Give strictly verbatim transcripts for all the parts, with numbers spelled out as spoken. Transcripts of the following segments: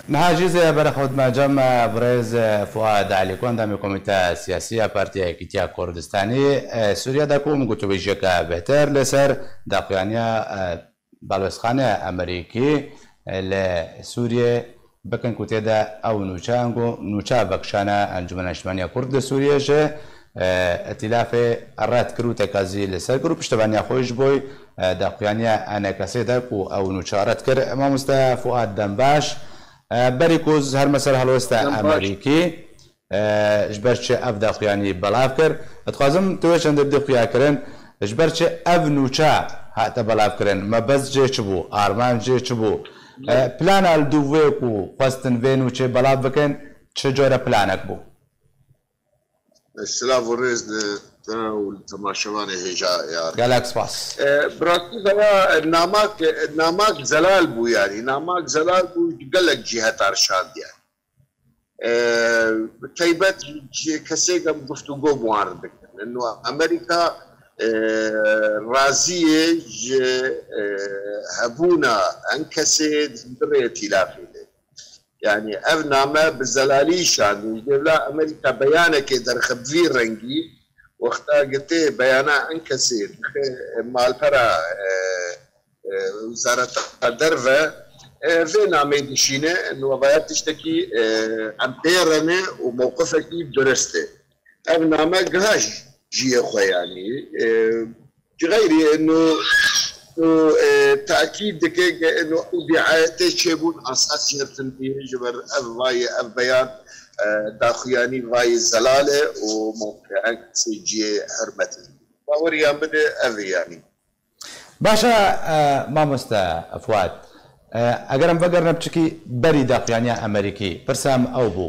Niha jî zê berexewt me cem birêz Fuad Elî ku endamê Komîteya Siyasî ya Partiya Yekîtiya Kurdistanî Sûriye de ku min gotûbêjiyeke bêhtir li ser daxuyaniya Balwêzxaneya Amerîkî li Sûriyê bikin ku tê de ew nûçe, ango nûçe vekişana Encûmena Niştimaniya Kurd li Sûriyê ji îtîlafê red kir û tekazî li ser kir û piştevaniya xwe ji bo daxuyaniya ENKSê de ku ew nûçe red kir. Mamoste Fuad, dem baş. Berî ku ez herime ser helwesta Amerîkî, ji ber çi ev daxuyanî belav kir? Dixwazim tu wê çend dê xuya kirin, ji ber çi ev nûçe hate belav kirin? Mebest jê çi bû? Armanc jê çi bû? Plana li dû vê ku xwestin vê nûçê belav bikin, çi cure planek bû? Silav û rêz li te û li temaşevanê hêja ya. Gelek spas. E, bi rastî de ya, e, namak, e, namak zelal bû, yanî namak zelal bû, ji gelek cîhetan şandiye. E, bi taybet ji kesêk em guftûgo bi wan re dikin. Ino Amerîka, e, raziyê ji, e, hebûna ENKSê di hundirê îtîlafê de. Yanî ev name bi zelalî şandî. Ji dêvla Amerîka beyanekê derxe bi vî rengî, wexta gotê beyana ENKSê dixe malpera, e, e, Wezareta Derve, e, vê namê dişîne, ino vaya tiştekî, e, em pê re ne û mewqifekî durist e. Ev name giha jiyê xwe, yanî, e, ji xeyrî ino, ino, e, tekîd dike ke ino ew diayetê çêbûn esas jê tundî ji ber ev vayê, ev beyan, e, daxuyanî vayê zelal e û mewqeya kesê ciyê hurmetê. Baweriyan bide ev e, yanî. Baş e, e, mamoste Fuad. E, eger em vegerine piçikî berî daxuyaniya Amerîkî, pirsa min ew bû.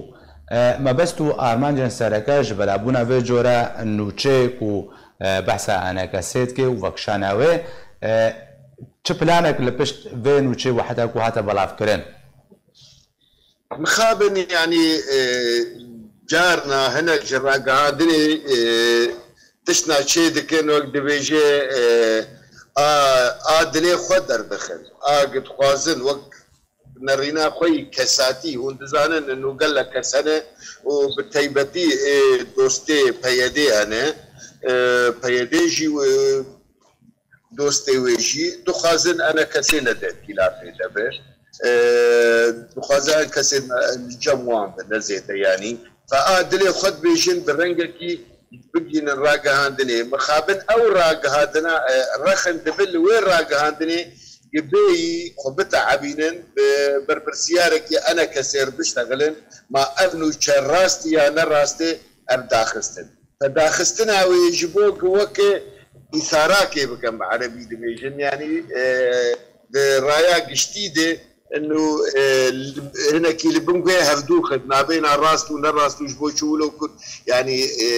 E, mebest û armancên sereke ji belabûna vê cure nûçeyê ku, e, behsa ENKSê dike û vekişana wê, e, çi planek li pişt vê nûçeyê û heta ku hate belavkirin? Mixabin, yanî, e, carna hinek ji ragihandinê, e, tiştna çê dikin, wek dibêje, e, a, a dilê xwe derdixin. A dixwazin wek nerîna xwe yî kesatî, hûn dizanin, ino gelek kes hene û bi taybetî, e, dostê PYDê hene. E, PYD jî, e, dostê wê jî dixwazin ENKSê ne di îtîlafê de be. E, dixwaze ENKSê ne, cem wan be, ne zêde, yanî. Fe a dilê xwe dibêjin, bi rengekî bigihînin ragihandinê. Mixabin ew ragihandina, e, rexin dibe li wê ragihandinê, gi bêyî xwe biteebînin, bi berpirsiyarekî ENKSê re biştexilin, ma ev nûçe rast e ya ne rast e, ev daxistin. Te daxistina wê ji bo ku weke îsarakê bikin, bi erebî dibêjin, yanî, e, di raya giştî de ino, e, li, hinekî li bin guhê hevdû xist, nabêna rast û nerast û ji bo çi wilo kurt, yanî, e,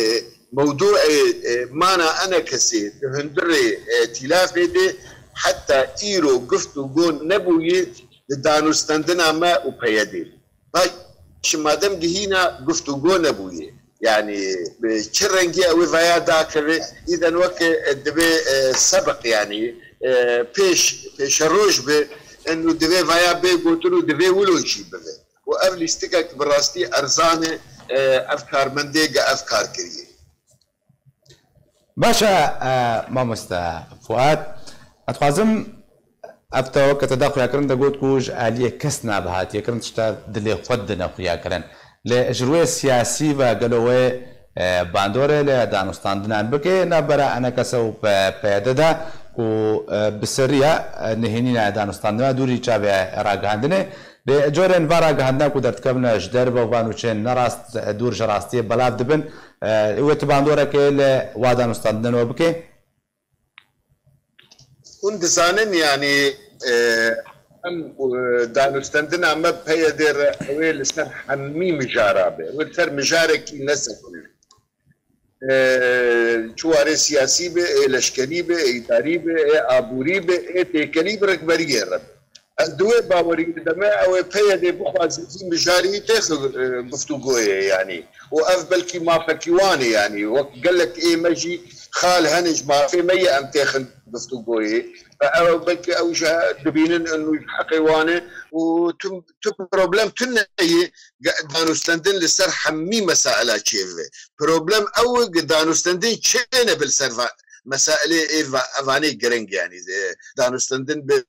mewdûê, e, mana ENKSê di hundirê, e, îtîlafê de heta îro guftûgo nebûye di danûstendina me û PYDê. Baş, madem gihîna guftûgo nebûye, yanî bi çi rengî ew ê veya dakeve, îden weke, e, divê, e, sebiq, yanî, e, pêş, pêşeroj be, ino divê veya bê gotin û divê wilo jî bibe. Û ev lîstikek bi rastî erzan e, e, ev karmendê ge ev kar kiriye. Baş e, e, mamoste Fuad, ez dixwazim, ev te weke te daxuya kirin, te got ku ji aliyê kes nabe hatiye kirin, tişta dilê xwe dine xuya kirin. Lê ji rûyê siyasî ve gelo wê, e, bandorê li danûstandinan bike navbera ENKS û P-, PYD de ku, e, bi sirriya, e, nihênîna danûstandina dûrî çavê ragihandinê. Lê corên va ragihandina ku derdikevin ji derve û van nûçeyên nerast, dûr ji rastiyê belav dibin, e, wê tu bandoreke li wa danûstandinan we bike? Hûn dizanin, yanî, e, em, e, danûstendina me PYDê re ew ê li ser hemî mijara be. Ew ê li ser mijarekî nesekine. E, çi warê siyasî be, ê leşkerî be, ê îdarî be, ê aborî be, ê têkelî bi rikberiyê re be. Ez di wê baweriyê de me, ew ê PYDê bixwaze vî mijarî têxe, e, guftûgoyê, yanî. Û ev belkî mafekî wan e, yanî. Wek gelek ê me jî xal hene ji mafê me ye em têxin guftûgoyê. Ew belkî ew jî dibînin û ji heqê wan e û tu, tu problem tune ye ge-, danûstendin li ser hemî mesaila çêbibe. Problem ew e ge danûstendin çêne bi li ser va-, mesailê ê va-, evanê giring, yanî, e, danûstendin bi,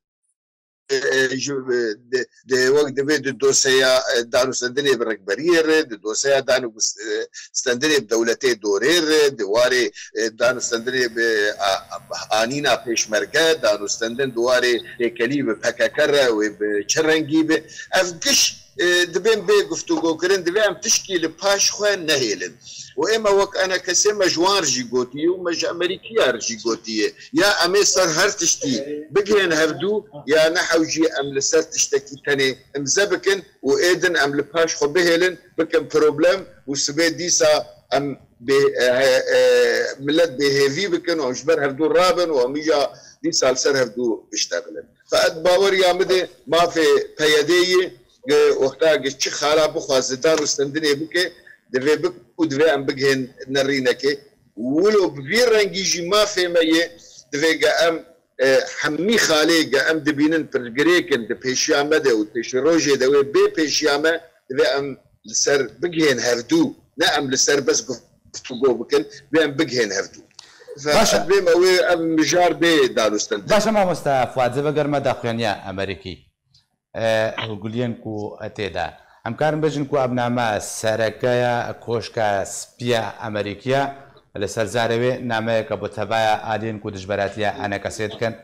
e, ji, e, de, de, wek divê di doseya, e, danûstendinê bi rikberiyê re, di doseya danûstendinê bi dewletê dorê re, di warê, e, danûstendinê bi, a, a, anîna pêşmerge, danûstendin di warê têkelî bi P K K re wê bi çi rengî be. Ev giş, e, dibên bê guftûgokirin, divê em tişkî li paş xwe nehêlin. Û ême wek enekesê me ji wan re jî gotiye û me ji Amerîkiya re jî gotiye. Ya em ê ser her tiştî bigihên hevdû, ya ne hewcî em li ser tiştekî tenê imze bikin û êdin em li paş xwe bihêlin, bikin problem û sibê dîsa em bê, e, e, millet bêhêvî bikin û em ji ber hevdû rabin û em îja dîsa li ser hevdû biştexilin. Fe ez baweriya min de mafê P Y D'yê, e, wexta ge çi xala bixwaze danûstendinê bike, divê bik û divê em bigihên nerînekê. Wilo bi vî rengî jî mafê me yê, divê ge em, e, hemî xalê ge em dibînin pirsgirêk in di pêşiya me de û pêşîrojê de wê bê pêşiya me, divê em li ser bigihên hevdû, ne em li ser bes guftûgo bikin, divê em bigihên hevdû. Baş e. Feqet bê me wê ev mijar bê danûstendin. Baş e mamoste Fuad, zê vegerime daxuyaniya Amerîkî. E, hilguliyên ku tê de. Em karin bêjin ku ev name sereke ya Koşka Spî ya Amerîkî ye. Li ser zarê wê nameyeke bi tevaya aliyên ku dijberatiya enekesê dikin.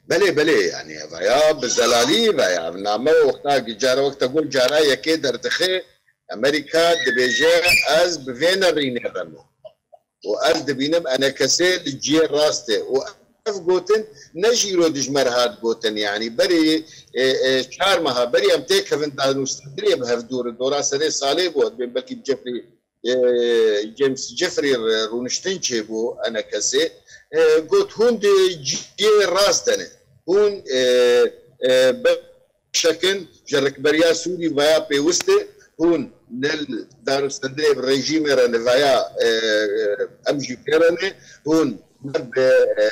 Belê, belê, yanî ev ya bi zelalî ve ya, ev name wexta cara, wexta got cara yekê derdixe, Amerîka dibêje, ez bi vê nerînê re me. Û ez dibînim enekesê li cihê rast e. Û ev gotin ne jî îro dijmer hat gotin. Yanî berî, e, e, çar meha berî em têkevin danûstendinê bi hevdû re. Dora serê salê bû, ez dibêm belkî bi Jeffrey, e, James Jeffrey re rûniştin çêbû enekesê. E, got, hûn di cihê rast de ne. Hûn, e, e, be- Şekin ji rikberiya Sûrî veya pêwist e, hûn ne li danûstendinê bi rejîmê re ne veya, e, e, em jî pê re ne, hûn ne bi, e,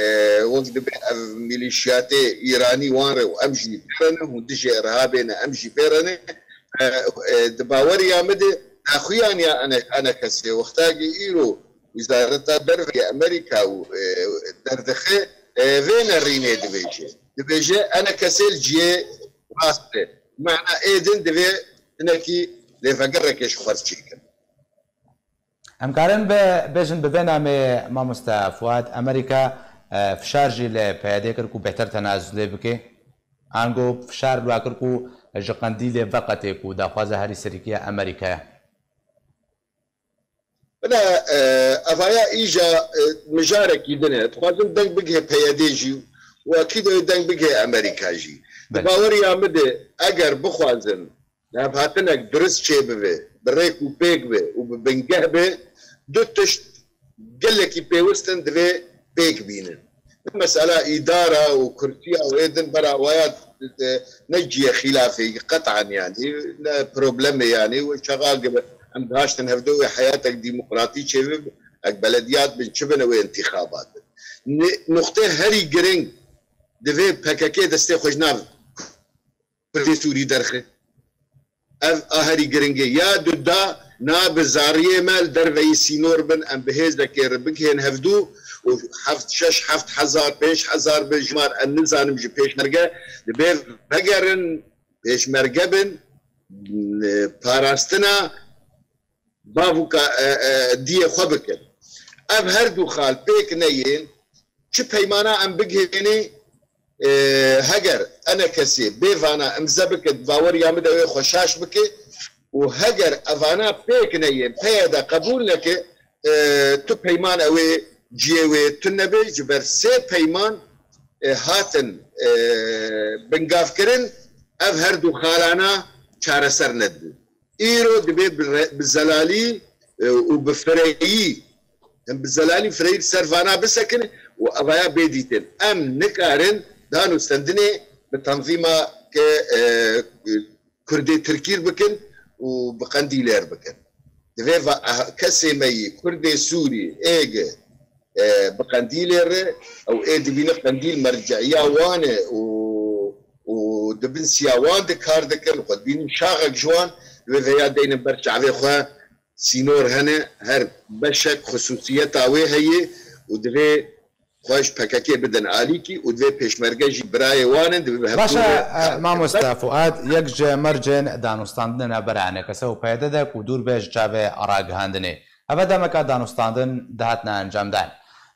e, wek dibe ev mîlîşiyatê Îranî wan re û em jî pê re ne, hûn dijî Irhabê ne, em jî pê re ne. E, e, di baweriya min de daxuyaniya ene-, enekesê wextakî îro Wizareta Derve ya Amerîka û, e, derdixe, e, vê nerînê dibêje. Dibêje, enekesê li cihê rast e. Mena êdin divê hinekî lêvegerekê ji xwe re çêkin. Em karin be-, bêjin bi vê namê mamoste Fuad, Amerîka, e, fişar jî li P Y D kir ku bêhtir tenazulê bike. Ango fişar li wan kir ku ji qendîlê veqetê ku daxwaza herî serîkî ya Amerîka ye. Bila, e, evaya îja, e, mijarekî din e. Dixwazin deng bigihê P Y D jî û ekîd e deng bigihê Amerîka jî. Di Belê. Baweriya min de eger bixwazin hevhatinek dirist çêbibe, bi rêk û pêk be û bi bingeh be, du tişt gelekî pêwist in divê pêk bînin. Mesela îdara û kursiya û ê din bera waya, e, ne cihê xîlafê, qet'an yanî, ne problemê yanî, û çaxa gibi em dihaştin hevdû wê heyatek demokratî çêbib, ek belediyat bin, çi bin, wê intixabat bin. Ni-, nuqtê herî giring divê P K K destê xwe ji nav Kurdê Sûrî derxe. Ev a herî giring e. Ya du da na bi zariyê me li derveyî sînor bin, em bi hêzekê re bigihên hevdû û heft, şeş heft hezar, pênc hezar bin, jimar em nizanim ji pêşmerge dibe vegerin, pêşmerge bin, e, parastina bavûka, e, e, diyê xwe bikin. Ev her du xal pêk neyên, çi peymana em bigihênê, e, heger enekesê bê vana imze bike, di baweriya min de wê xwe şaş bike û heger evana pêk neyên, P Y D qebûl neke, e, tu peyman ew ê ciyê wê tune be, ji ber sê peyman, e, hatin, e, bingavkirin, ev her du xalana çareser nedibin. Îro dibê bi re-, bi zelalî, e, û bi fireyî, em bi zelalî fireyî li ser vana bisekine û evaya bê dîtin. Em nikarin danûstendinê bi tanzîma ke, e, Kurdê Tirkî bikin û bi Qendîlê re bikin. Divê va-, ah, kesê me yî Kurdê Sûrî êge e, bi Qendîlê re, ew ê dibîne Qendîl merce'iya wan e û, û di bin siya wan de kar dikin, xwe dibînin şaxek ji wan, li vê veya deynin ber çavê xwe, sînor hene, her beşek xusûsiyeta wê heye û divê xwe ji P K K bidin alîkî û divê pêşmerge jî birayê wan in, divê bi Baş e, hevdû re e, kar bikin. Mamoste Fuad, yek ji mercên danûstandinê navbera enekese û P Y D de ku dûr be ji çavê ragihandinê. Eve demeka danûstandin dihatine encamdan.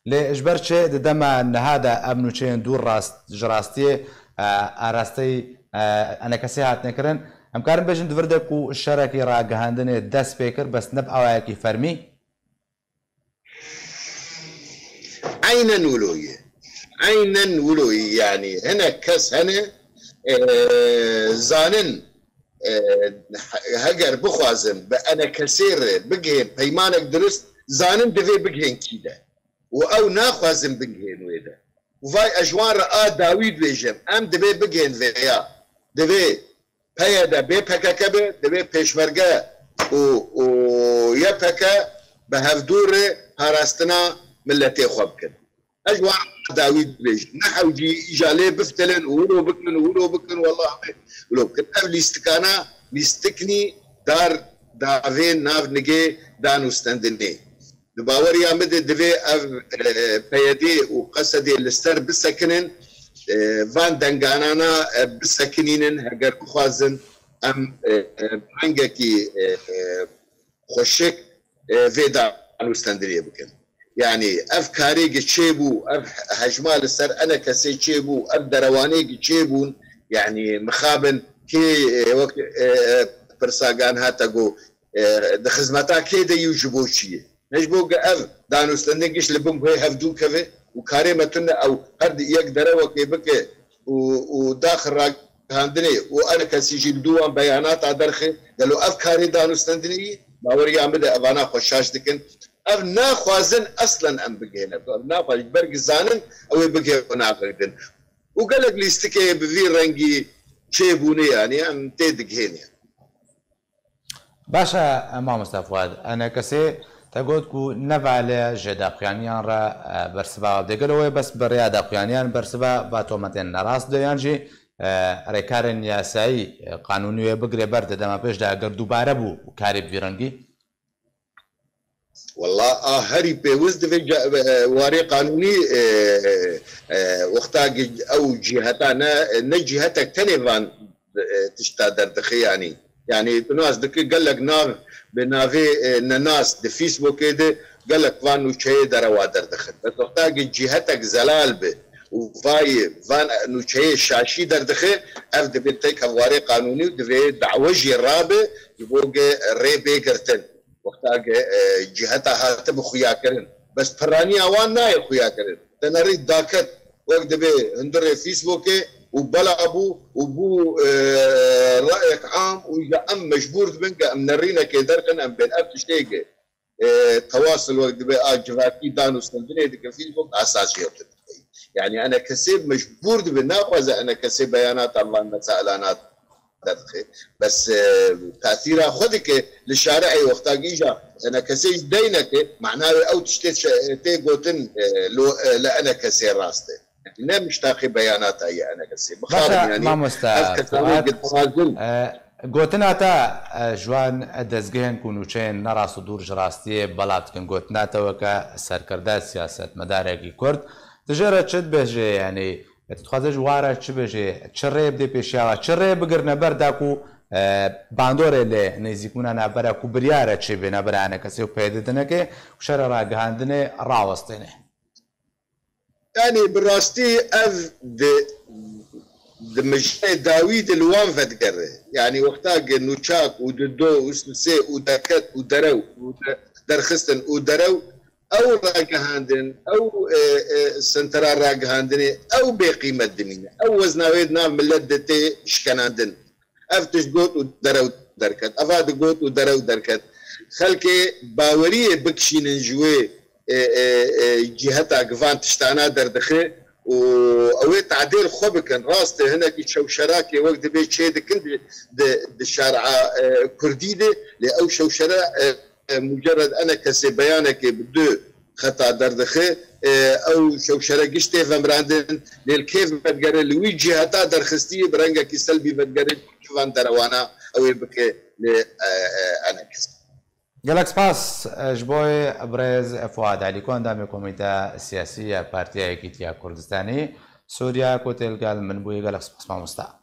Lê ji ber çi di dema niha de ev nûçeyên dûr rast, ji rastiyê, e, arasteyî, e, enekesê hatine kirin? Em karin bêjin di vir de ku şerekî ragihandinê dest pê kir, bes ne bi awayekî fermî? Eynen wilo ye. Eynen wilo ye. Yanî hinek kes hene, e, zanin, e, he-, heger bixwazin bi enekesê re bigihên peymanek dirust, zanin divê bigihên kî de. Û ew naxwazin bigihên wê de. Û vay ez ji wan re a dawî dibêjim, em divê bigihên vêya. Divê P Y D bê P K K be, divê pêşmerge û, û Y P G bi hevdû re parastina miletê xwe bikin. Ez ji wan dawî dibêjim. Ne hewcî îja lê biftilin û wilo bikin û wilo bikin, wellah wilo bikin. Ev lîstikana lîstiknî dar davê nav nigê danûstendinê. Di baweriya min de divê ev, e, P Y D û Q S D li ser bisekinin, e, van denganana, e, bisekinînin, heger bixwazin em, e, e, rengekî, e, e, xweşik, e, vê danûstendinê bikin. Yanî ev karê ki çêbû, ev hejma li ser enekesê çêbû, ev derewanê ki çêbûn, yanî mixabin kê, e, wek, e, e, pirsagan hate got, e, di xizmeta kê de yû ji bo çi ye? Ne ji bo ku ev danûstendin giş li bin guhê hevdû keve û karê me tune ew her di yek derewekê bike û, û daxil ragihandinê û her kesî jî li dû wan beyanata derxe, gelo ev karê danûstendinê yî? Baweriya min de evana xwe şaş dikin. Ev naxwazin eslen em bigihêne ku ev naxwazin, ji ber ku zanin ew ê bigihê xwe nagirdin. Û gelek lîstikê bi vî rengî çêbûne, yanî em tê digihêne. Baş e, mamoste Fuad. Enekesê te got ku nevale ji daxuyaniyan re, e, bersiva dê. Gelo wê bes bi rêya daxuyaniyan bersiva va tometên nerast de yan jî, e, rêkarên yasayî, e, qanûnî wê bigire ber di dema pêş de eger dubare bû karê bi vî rengî? Wela a herî pêwist divê ca-, e, warê qanûnî, e, e, wexta ki ew cîheta ne, ne cîhetek tenê van, e, tişta derdixe yanî. Yanî tu nas dike gelek nav bi navê, e, nenas di Facebookê de gelek van nûçeyê derewa derdixin. Bes wexta ki cîhetek zelal bi û vayê van nûçeyê şaşî derdixe, ev divê têke warê qanûnî û divê dawe jî rabe ji bo ge rê bê girtin. Wexta ge, e, ciheta hate bi xuya kirin. Bes piraniya wan nayê xuya kirin. Te nerî daket wek dibê hundirê Facebookê û bela bû û bû, e, rayek am û ya em mecbûr dibin ke em nerînekê derxin em bên ev tiştê ge, e, tewasil wek dibê a civakî danûstendinê dike Facebook esas jê tune. Yani enekesê mecbûr dibe, naxwaze enekesê beyanata van mesailana derdixe. Bes, e, tesîra xwe dike li şari'ê wexta gîja enekesê jî deyneke, manayê ew tiştê şe-, tê gotin, e, lo, e, li enekesê rast e. Ne miştaqê beyanata ye enekesê. Baş e, Bixabin, yani, mamoste ev kesanê Fuat. Gidixwazin. E, gotina te, e, ji wan dezgehên ku nûçeyên nerast û dûr ji rastiyê belav dikin, gotina te weke serkirde, siyasetmedarekî Kurd, tu jê re çi dibêjê, yani, E, tu dixwaze ji wan re çi bêjê? Çi rê bidê pêşiya we? Çi rê bigirine ber da ku, e, bandorê lê nêzîkbûna navbera ku biryare çêbê navbera enekesê û P Y D dineke ku şerê ragihandinê rawestêne? Yani bi rastî ev di, di mijnê dawî de li wan vedigere. Yani wexta ge nûçak û dido û sisê û derket û derew û de-, derxistin û derew Ew ragihandin, ew, e, e, sentera ragihandinê, ew bêqîmet dimîne. Ew wezna wê di nav milet de tê şikenandin. Ev tişt got û derew derket. Eva digot û derew derket. Xelkê baweriyê bikişînin ji wê, e, e, e, ciheta givan tiştana derdixe û ew ê tadêl xwe bikin. Rast e, hinekî şewşerakê wek dibê çê dikin di, di, di şer'a, e, kurdî de, lê ew şewşera, e, e, mucerred enekesê beyanekê bi du xeta derdixe, Ew şewşere giş tê vemirandin, lê li kê vedigere, li wî ciheta derxistiyê bi rengekî selbî vedigere, van derewana ew ê bike li enekis. Gelek spas ji bo birêz Fuad Elî ku endamê Komîteya Siyasî ya Partiya Yekîtiya Kurdistanî Sûriya ku tê li gel min bûye. Gelek spas mamosta.